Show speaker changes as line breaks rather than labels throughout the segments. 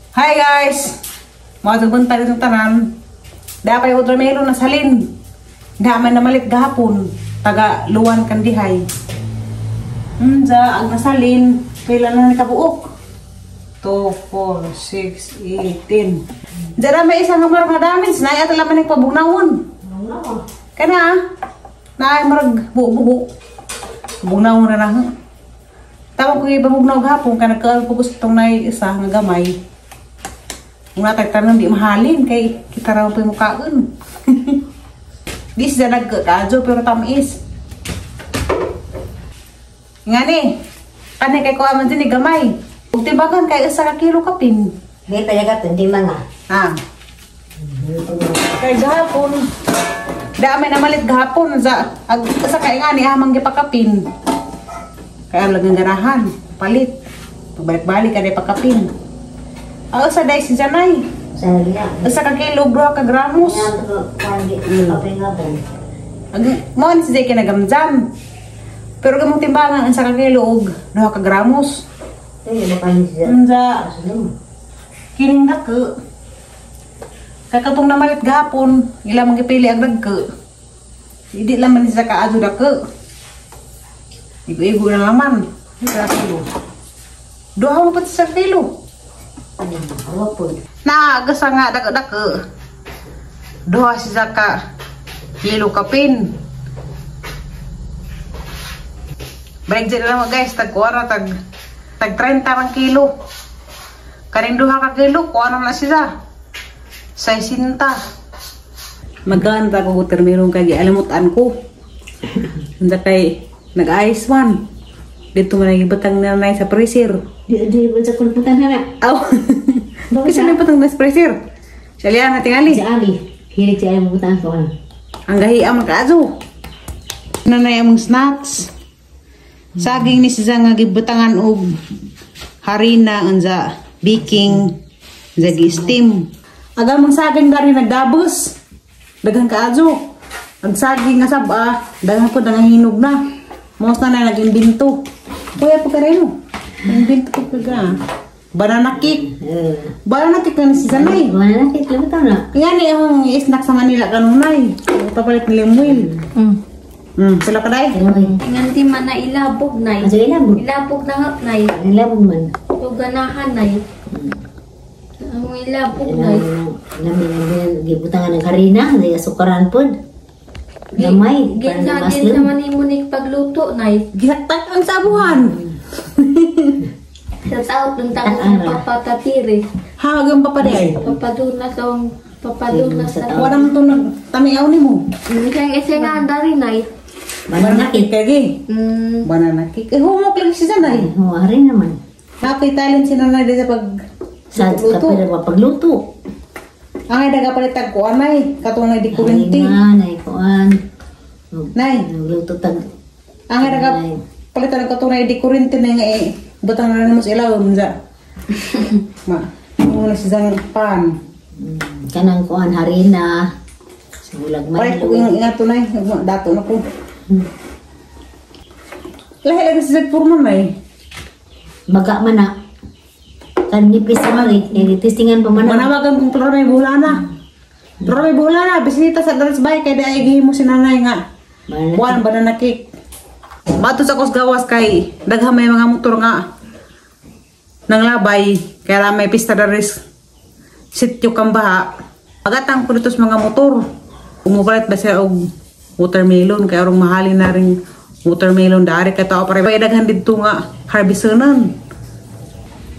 Hi guys! Mga buntag itong tanan. Dapay watermelon na salin. Dama na malit gahapon. Taga luwan kandihay. Unja, ang nasalin. Pila na ni kabuok? 2, 4, 6, 8, 10. Diyan may isang nga marag na damage. Naay at laman ng pabugnawon. Kana, naay marag buo-buo. Bugnawon na lang. Tawag ko ibabugnaw gahapon. Kaya nagkaan ko gusto itong naay isa nga gamay. Kung natagtanan di mahalin kay kita raw pa mukaon. Di siya nagkadyo pero tamis. Nga ni, kani kay kuha man din ni gamay. Ug timbangan kay isa ka kilo kapin.
May palagat, hindi mga.
Ah. Kay gahapon. Dami na malit gahapon sa ag sa kay nga ni amang gipakapin. Kay ang lagang ganahan, palit. Pagbalik-balik ka pakapin. Ang sa day si Janay.
Sa niya.
Usa ka kilo duha ka gramos. Ag mo ni si Jay kinagamjam. Pero gamong timbangan ang sa ka kilo og duha ka gramos. Unsa kining dako. Kay katong namalit gahapon, ila man gipili ang dagko. Hindi lang man siya kaadyo dako. Igo-igo na laman. Isa kilo. Duha mo pa sa kilo. Na gasa nga dako-dako. Duha siya ka kilo kapin. Balik dyan na lang guys, tag kuwara, tag 30 ang kilo. Kaning duha ka kilo, kuha na siya. 60. Maganda ko watermelon kay gialimutan ko. Hindi kay nag-ice man. Dito man nagibutang na nanay sa freezer.
Di ba sa kulputan na?
Aw. Kasi may butang na sa freezer. Siya liyan na tingali.
Si Ali. Hilig siya ang butan ko.
Ang gahi ang magkaadyo. Nanay among snacks. Saging ni siya nga gibutangan og harina unsa baking unsa gi-steam. Agamang saging dari nagdabos. Daghang kaadyo. Ang saging nga sab-a, daghan po nangahinog na. Mos na na nag-imbento. Kuya po kareno. Nag-imbento po ka. Banana cake. Banana cake na si Sanay.
Banana cake lang ito na.
Kaya ni ang snack sa Manila kanunay. Papalit ni Lemuel. Sila ka dai.
Nganti man na ilabog nay.
Asa ilabog?
Ilabog na nga nay.
Ilabog man.
So ganahan nay. Ang ilabog nay.
Namin gibutangan ng harina, di asukaran pod. Gamay, para
Ginsa
na
din
maslon.
naman nimo ni pagluto nay.
Gisaktak ang sabuhan.
Sa taot ng tao ng papatatiri.
Ha, ang papaday.
Papadunas ang papadunas sa
Wala man to nag tamiaw nimo.
Isang isa nga dari nay.
Banana cake.
Kagi. Banana cake. Eh, humok lang si Sanay.
Oh, harina man.
Nakay talent si Nanay sa pag
Sa
luto.
kapag pagluto.
Ang ay nagapalit tag kuan nay, katong nay di kurinti.
Harina, nay kuan.
Nay.
Nagluto tag.
Ang ay nagapalit tag katong nay di kurinti na nga eh. Butang na namo sa ilaw unsa. Ma, mo na si Zang pan.
Kanang kuan harina. Sulag
Palit ko
man.
yung ingat to nay, dato na ko. Lahi lagi si Zag Purman nay.
Baga man na. Kan nipis man eh. Testingan pa man na.
Manawagan kong Flora may bulana. Flora may bulana, bisita sa Dalas Bay kay daay gihimo si nanay nga. Kuan banana cake. Bato sa kos gawas kay daghan may mga motor nga nang labay kaya may pista daris sityo Kambaha. Pagatang ko dito sa mga motor. Umupalit ba siya og watermelon kay arong mahalin na ring watermelon dari kay tao pare daghan didto nga harvestenan.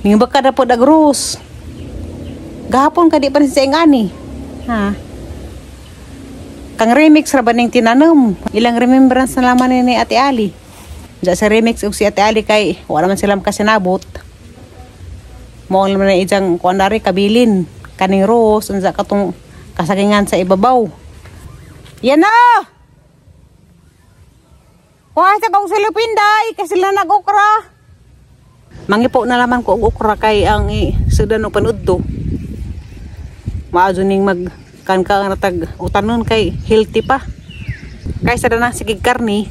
Ning baka na po dagros. Gahapon ka di pa siya ingani. Ha. Kang remix ra ba ning tinanom? Ilang remembrance na laman ni Ate Ali. Diya sa remix og si Ate Ali kay wala man sila makasinabot. Mao lang na ijang kuan dari kabilin kaning rose unsa katong kasagingan sa ibabaw. Yan na. Kuha sa kong silupin day kasi sila nag-okra. Mangipo na laman ko og okra kay ang sudan og panudto. Maadyo ning mag kan ka na tag utanon kay healthy pa. Kaysa na sige karni.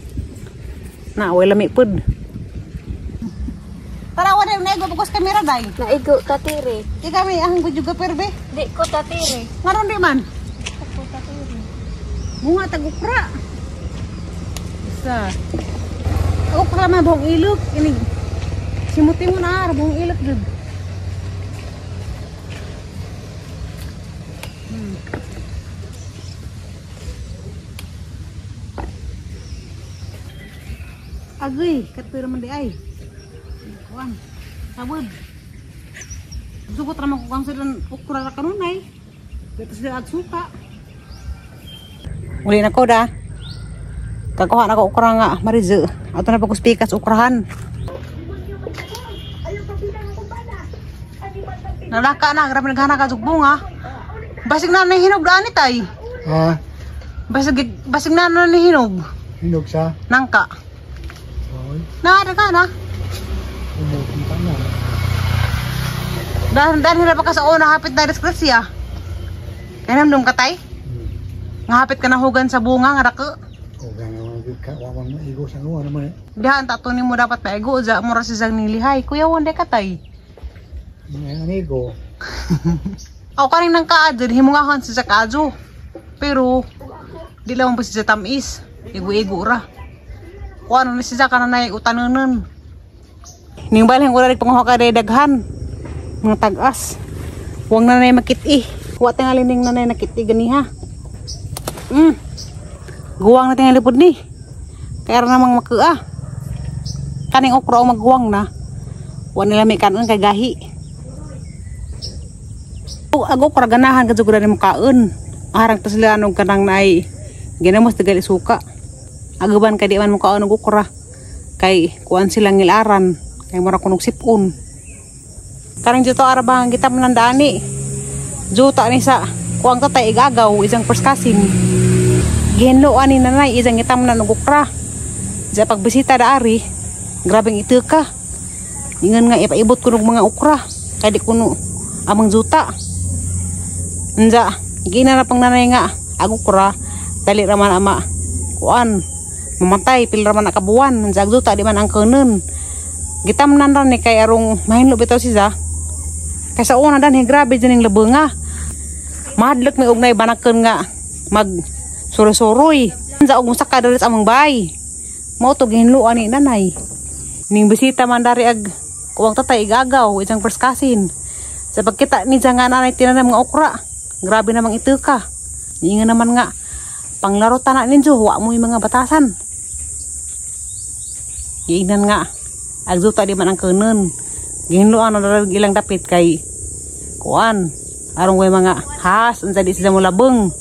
Na wala lami pud. Tara wala na naigo bukos kamera day.
Naigo tatiri.
Di kami ang video perbe.
Di ko tatiri.
Ngaron di man.
Ako tatiri.
Bunga tag ukra. Isa. Ukra man buong ilok ini. Simuti mo na buong ilok jud. Agoy, katpira man di ay. Kuan. Sabod. Sugot ra man ko kang silang ukra ra kanunay. Dito sila agsuka. Uli na ko da. Kakuha na ko ukra nga marizo. Ato na pa ko spikas ukrahan. Nalaka na, grabe naghana ka bunga. Basig na nahinog daan ni tay.
Ha?
Basig na nahinog.
Hinog sa?
Nangka. Na, ka na.
Umupunta na.
Dahan hirap ka sa una, hapit na disgrasya. Kaya namdum ka tay? Nga hapit ka nahugan sa bunga, nga rako.
O nga, wawang maigo sa nguwa naman eh.
Dihan, tatunin mo dapat maigo, za, mura si Zang nilihay. Kuya, wanda ka tay.
Mga anigo.
Ako kaning nang kaadyo, himungahan si Zakajo. Pero, di lang po si Zatamis. Igo-igo ra. Kuha na si Zaka na naiutanunan. Ning balhin ko rin panguha ka daghan. Mga tag-as. Huwag na na makiti. Huwag tingali ning nanay nakiti ganiha. Guwang na tingali pod ni. Kaya namang makua. Kaning okra o magguwang na. Huwag nila may kanon kay gahi. Ag okra ganahan ka jud ni mukaon. Arang ta sila anog kanang naay ginamos tagal suka. Agaban kay di man mukaon og okra. Kay kuan silang ngilaran. Kay mura kunog sipon. Karang juto arabang kita manandani. Juta ni sa kuang tatay igagaw isang first cousin. Gihinloan ni nanay isang itam na og okra. Sa pagbisita daari, grabeng iteka. Ingon nga ipaibot ko og mga okra. Kay di kuno amang juta. Unja, gina na pang nanay nga ag okra dali ra man ama kuan mamatay pil ra man nakabuwan. Unja ag juta di man ang kunon. Gitamnan ra ni kay arong mahinlo bitaw siya. Kay sa una dan grabe jud ning labenga. Mahadlok may ugnay banaken nga mag suro-suroy. Unja og musaka diri sa among bay. Mao to gihinloan ni nanay. Ning bisita man dari ag kuwang tatay igagaw isang first cousin. Sa pagkita ni nga nanay tinanam nga okra. Grabe namang iteka. Inga naman nga panglaro tanak ninyo, wa mo yung mga batasan. Giingnan nga agzuta di man ang kunon. Gihinloan na ilang dapit kay kuan arong way mga has unsa di sila mo labeng.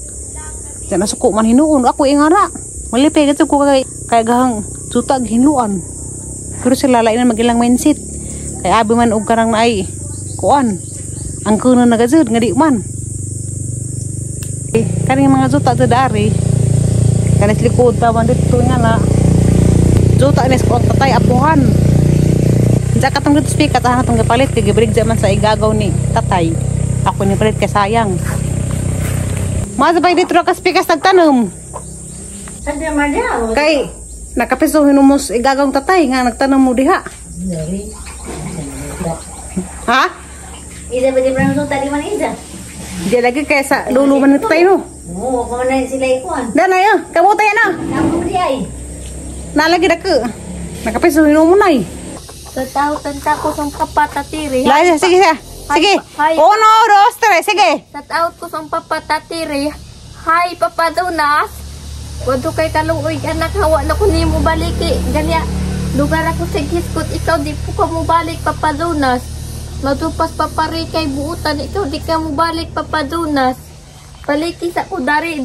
Sa nasuko man hinuon ako ingara. Malipay gid ko kay kay gahang zuta gihinloan. Pero sila lain na magilang mindset. Kay abi man og karang naay kuan ang kunon na gajud nga di man. Kaning mga zuta sa dari kanis likod ta man dito nga na zuta ni sa tatay apuhan. Diya katong dito speaker, tahan atong gipalit kay gibrigja man sa igagaw ni tatay. Ako ni palit kay sayang. Masabay dito ra ka speaker nagtanom.
Saan man diha?
Kay nakapiso hinumos igagaw tatay nga nagtanom mo diha. Ha?
Isa ba di man zuta di man isa?
Di lagi kay sa lulo man ni tatay no.
Oo, ako man sila ikuan.
Dana yo, kamutay na.
Kamu di ay.
Nalagi da ka. Nakapiso hinumo nay.
Tataw tanta ko sa papa tatiri.
Lai, sige siya. Sige. Uno, dos, tres, sige.
Tataw ko sa papa tatiri. Hi Papa Donas. Wado kay kaluoy anak hawa na ko nimo baliki. Ganya lugar ako sa giskot ikaw di po ka mobalik Papa Donas. Matupas papari kay buutan ikaw di ka mobalik Papa Donas. Baliki sa ko dari.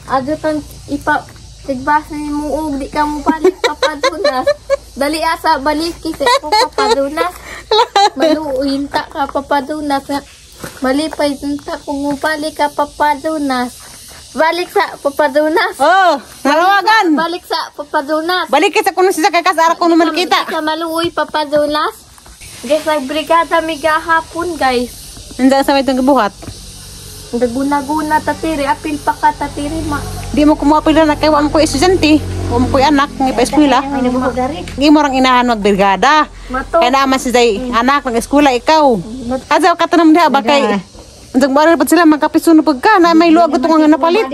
Adutan ipa tigbasa nimo og di ka mobalik Papa Donas. Dali asa baliki sa ko Papa Donas. Maluoy ta ka Papa Donas. Malipay ta kung mobalik ka Papa Donas. Balik sa Papa Donas.
Oh, nalawagan.
Balik sa Papa Donas.
Balik sa kuno siya kay kasara kuno man kita.
Sa maluoy Papa Donas. Guys, nagbrigada mi gahapon guys.
Nandiyan sa may itong gibuhat.
Naguna-guna tatiri, apil pa ka tatiri ma.
Di mo kumuha pila na kay wa mo ko estudyante. Um koy anak nga ipa-eskwela.
Ay nabuhog dari.
Gi mo rang inahan magbrigada.
Mato.
Kaya naman si Zay, anak nag eskwela ikaw. Azaw ka tanam diha ba kay Unjang ba pa sila magkapiso na pagka na may luag ito nga napalit.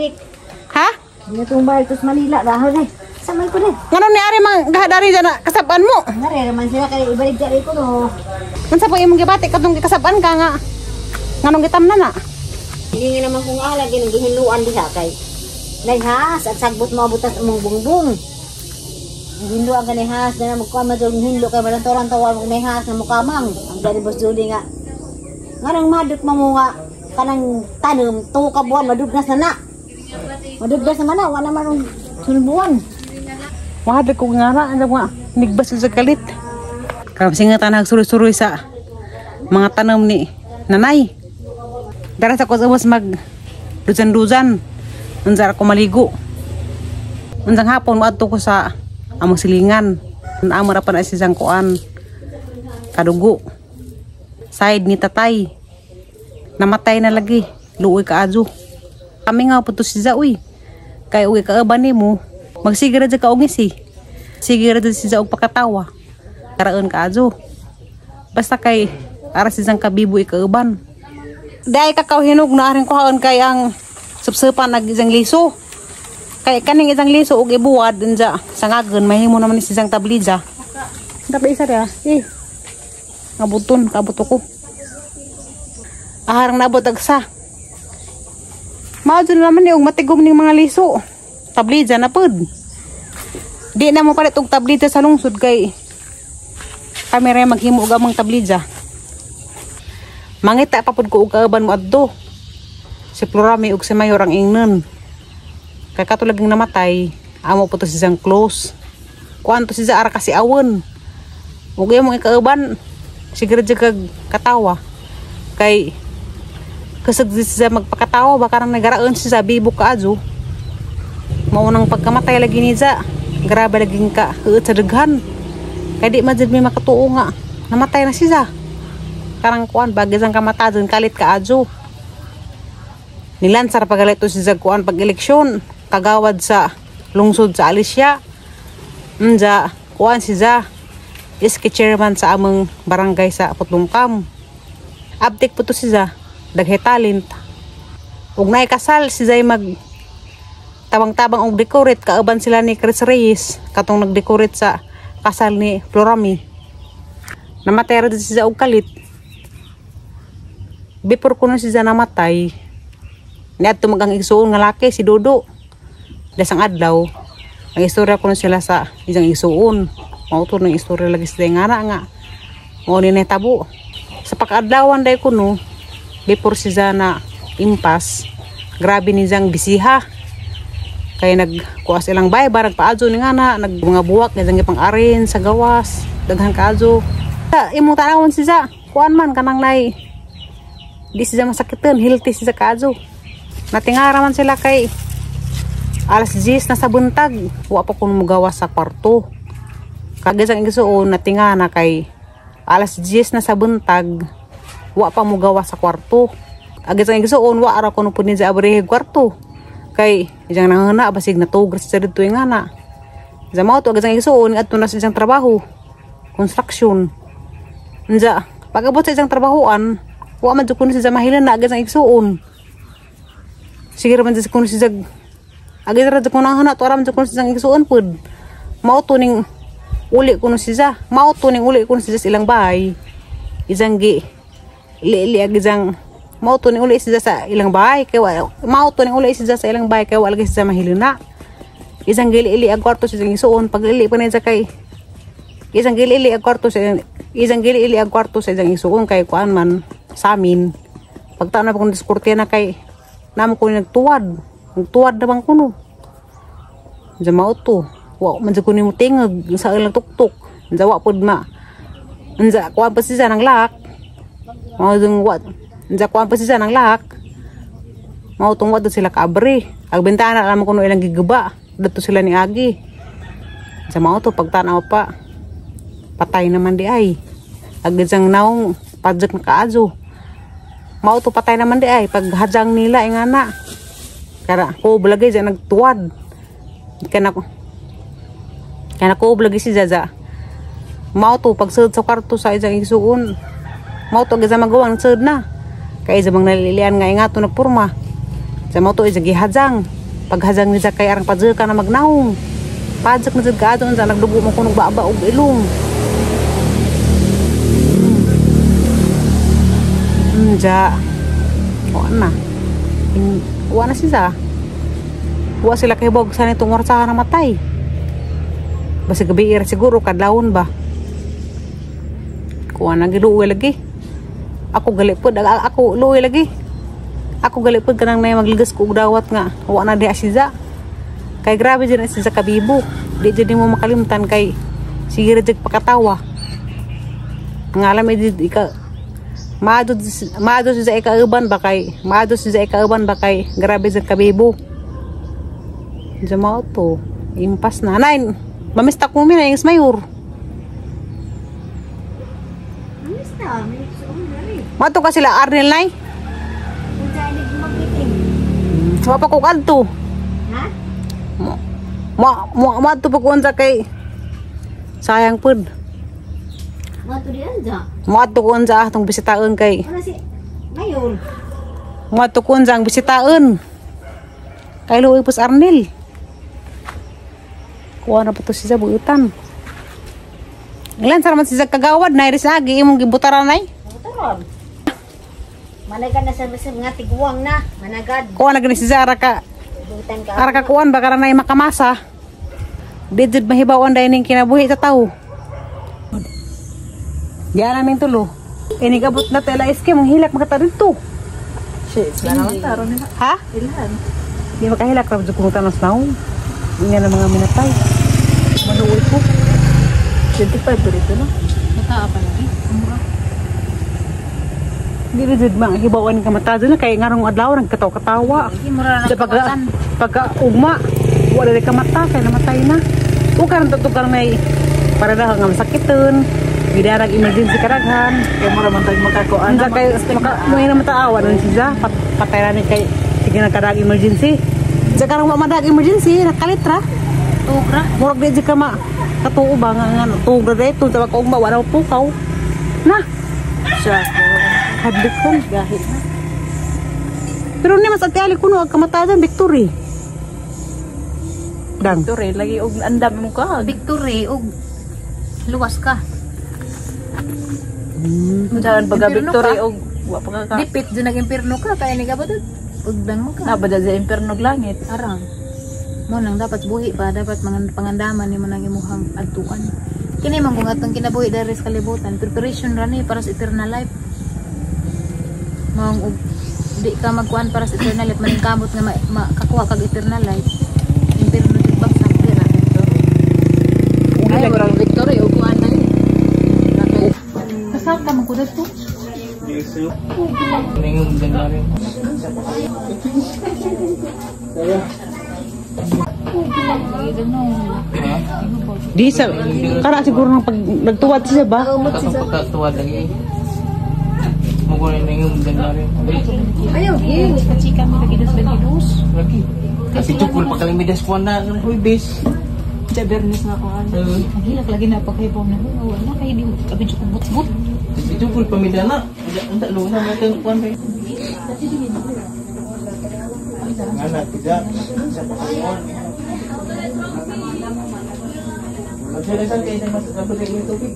Ha?
Natong balik tos Manila dahon eh. Samay ko ni.
Ngano ni ari mang gahadari dyan na kasaban mo?
Ngare man sila kay ibalik diri ko no.
Unsa pa imong gibati katong gikasab-an ka nga? Nganong gitamna na?
Hindi nga naman kung ala ginagihinluan diha kay Naghas at sagbot mo butas umong bungbong. Hinlo ang ganihas na mukha madul hinlo kay malantoran tawag mo nahas nga mukamang. Ang gani Boss Julie nga. Nganong madot mo nga kanang tanom tuo ka buwan madugnas na na. Madugnas na man na wala man sulbuan.
Wahad ko nga ra ano nga nigbas sa kalit. Kamsinga tanag suroy-suroy sa mga tanom ni nanay. Dara sa ko sa mag dusan-dusan. Unsa ko maligo. Unsang hapon moadto ko sa among silingan. Amo ra pa na siyang kuan. Kadugo. Side ni tatay. Namatay na lagi. Luoy ka adyo. Kami nga po to si Zaoy. Kay uwi ka ba nimo? Magsige ra ka og ngisi. Sige ra si og pakatawa. Karaon ka adyo. Basta kay ara si Zang kabibo ikauban. Dahil kakaw hinog na aring kuhaon kay ang supsupan ag isang liso. Kay kaning isang liso og ibuwad unja sangagon mahimo naman ni siyang tablija. Dapat isa ra. Eh. Ngabuton kabuto ko. Aharang nabot agsa. Maadyo na naman ni og matigom ning mga liso. Tablija na pud. Di na mo palit og tablija sa lungsod kay kami ra maghimo og among tablija. Mangita pa pud ko og kauban mo adto. Si Florami ug si Mayor ang ingnon. Kay kato laging namatay, amo po to si Zang close. Kuan to si Zara kasi awon. Ug imong ikauban, siguro jud kag katawa. Kay kasag di siya magpakatawa baka nang nagaraon siya bibo ka adyo. Mao nang pagkamatay lagi ni Za. Grabe laging ka huot sa daghan. Kay di man jud may makatuo nga namatay na siya. Karang kuan bagay sang kamata dun kalit ka adyo. Nilansar pagalit to si Zag kuan pag eleksyon kagawad sa lungsod sa Alicia. Unja kuan si Za iski chairman sa among barangay sa Putlongkam. Abtik po to si Za daghay talent. Ug naay kasal si Zay mag tabang-tabang og decorate kauban sila ni Chris Reyes katong nag-decorate sa kasal ni Florami. Namatay ra si Za og kalit. Before kuno si Za namatay, niadto mag ang igsuon nga laki si Dodo. Dasang adlaw, ang istorya kuno sila sa isang igsuon. Mao to nang istorya lagi sila nga na nga. Mao ni nahitabo. Sa pakaadlawan day kuno, before si Za na impas, grabe ni Zang bisiha. Kay nagkuha silang bay, barag paadyo ni nga na, nag mga buwak, ni Zang ipang-arin sa gawas, daghan kaadyo. Imong tanawon si Za, kuan man kanang nay, di siya masakitan, healthy siya kaadyo. Natingara man sila kay alas 10 na sa buntag, wa pa kuno mugawas sa kwarto. Kagisang igsuon natinga na kay alas 10 na sa buntag, wa pa mugawas sa kwarto. Agisang igsuon wa ra kuno pud ni sa abrihe kwarto. Kay isang nangana basig natugras sa didto nga na. Sa mao to agisang igsuon adto na sa isang trabaho, construction. Unja, pag-abot sa isang trabahoan, wa man jud kuno siya mahilan na agisang igsuon. Sige ra man jud kuno siya agi ra jud kuno nangana to ra man jud kuno siya igsuon pud. Mao to ning uli kuno siya, mao to ning uli kuno siya sa ilang bahay. Isang gi li ag isang mao to ning uli siya sa ilang bahay kay wa mao to ning uli siya sa ilang bahay kay wa lagi siya mahiluna. Isang gili-ili ag kwarto sa isang igsuon pag lili pa niya kay isang gili-ili ag kwarto sa isang gili-ili ag kwarto sa isang igsuon kay kuan man sa amin. Pagtaon na pa kung diskurte na kay namo ko nagtuwad. Nagtuwad na bang kuno. Diyan mao to. Wa man jud ko nimo tingog sa ilang tuktok. Diyan wa pud ma. Unsa kuan pa siya ng lak. Mao dung wa. Unsa kuan pa siya ng lak. Mao tong wa sila kaabre. Ag bintana alam kuno ilang gigaba. Dito sila ni Agi. Sa mao to pagtanaw pa patay naman di ay. Ag isang naong padjak na kaadyo. Mao to patay naman di ay paghajang nila ay nga na. Kara ko balagay dyan nagtuwad. Kana ko. Kaya nakuob lagi si Zaza. Mao to pagsud sa kwarto sa isang igsuon. Mao to giza magawa sud na. Kay isa bang nalilian nga ingato nagpurma. Sa mao to isa gihadzang. Paghadzang ni kay arang padzaka na magnaong. Padzak na jud kaadto unsa nagdugo mo kunog baba og ilong. Ja. Wa na. Wa na siya. Wa sila kay bog sa nitong orsa na matay. Basta gabi ira siguro kadlawon ba. Kuha na giluoy lagi. Ako gali pod, ako luoy lagi. Ako gali pod kanang nay magligas ko og dawat nga wa na diha siya. Kay grabe jud na siya kabibo. Di jud nimo makalimtan kay sige ra jud pakatawa. Nga alam eh ika maadto siya ikauban ba kay maadto siya ikauban ba kay grabe jud kabibo. Jamaw to impas na nain. Mamista ko mina yung mayor.
Mamista, may suon na rin.
Mato ka sila Arnel nay.
Unsa ini magpiting?
Wa pa ko kadto.
Ha?
Mo mato pa ko unsa kay sayang pud.
Mato di anja.
Mato ko unsa atong bisitaon kay.
Ano si mayor?
Mato ko unsa ang bisitaon. Kay luoy pus Arnel. Kuha na pa to siya buutan. Ilan sa naman siya kagawad na iris agi imong gibutaran ay?
Butaran. Managan na sa nga tiguang na, managad.
Kuha na gani si Zara ka.
Buutan ka.
Ara ka kuan ba karon nay makamasa. Di jud mahibaw-an dahil ning kinabuhi sa tao. Diyan namin tulo. Eh nigabot na tela iske mong hilak makata dito.
Shit, naman taro nila.
Ha?
Ilhan.
Di makahilak ra jud kumutan nas naong. Nga na mga minatay. Maluoy ko.
25 pa dito, no?
Mataa pa lagi. Hindi na dyan mga hibawan ka mata dyan kay ngarong adlaw nagkatawa-katawa. Sa pagka ugma, wala rin ka mata kay namatay na. O karon tutukan may para na nga masakiton. Gidarag emergency karaghan.
Kaya mura man tayo makakuan.
Unsa kay maka na mataawa nun siya patay ra ni kay sige nagkadag emergency. Sa karong wa madag emergency nakalitra.
Tugra.
Murag di ka ma katuo ba nga nga tugra dito sa pagkaugma wala pukaw. Na.
Siya.
Hadlikon
Gahit na.
Pero ni mas ati ali kuno ag kamatayan victory. Dang.
Victory lagi og andam mo ka.
Victory og luwas ka.
Unsaon baga victory og wa pa ka.
Dipit jud nag-impierno ka kay ni gabot ugdang mo ka.
Nabada sa impierno langit.
Arang. Mo nang dapat buhi pa, dapat mga pangandaman nimo nang imuhang adtuan. Kini man kung atong kinabuhi diri sa kalibutan, preparation ra ni para sa eternal life. Maong og di ka magkuan para sa eternal life, maningkamot nga makakuha kag eternal life. Impierno jud bagsak dira victory.
Ay, murag victory og kuan na ni.
Kasama man ko dito. Di sa kara siguro nang pag nagtuwad siya ba?
Pagkatuwad lagi. Mukunin na yung ganda rin.
Ayaw, gi.
Kachika mi lagi dos lagi dos.
Lagi. Kasi tukol pa kalimidas ko na ng Huwebes.
Sa Bernis na kuan.
Nagilak lagi na pagkaibaw na wala kay di abin ko but-but.
Kasi tukol pamidana. Unta luna mo tang kuan ba. Ngana tidak sa pakayon. Magdala sa kay mas dapat yung tubig.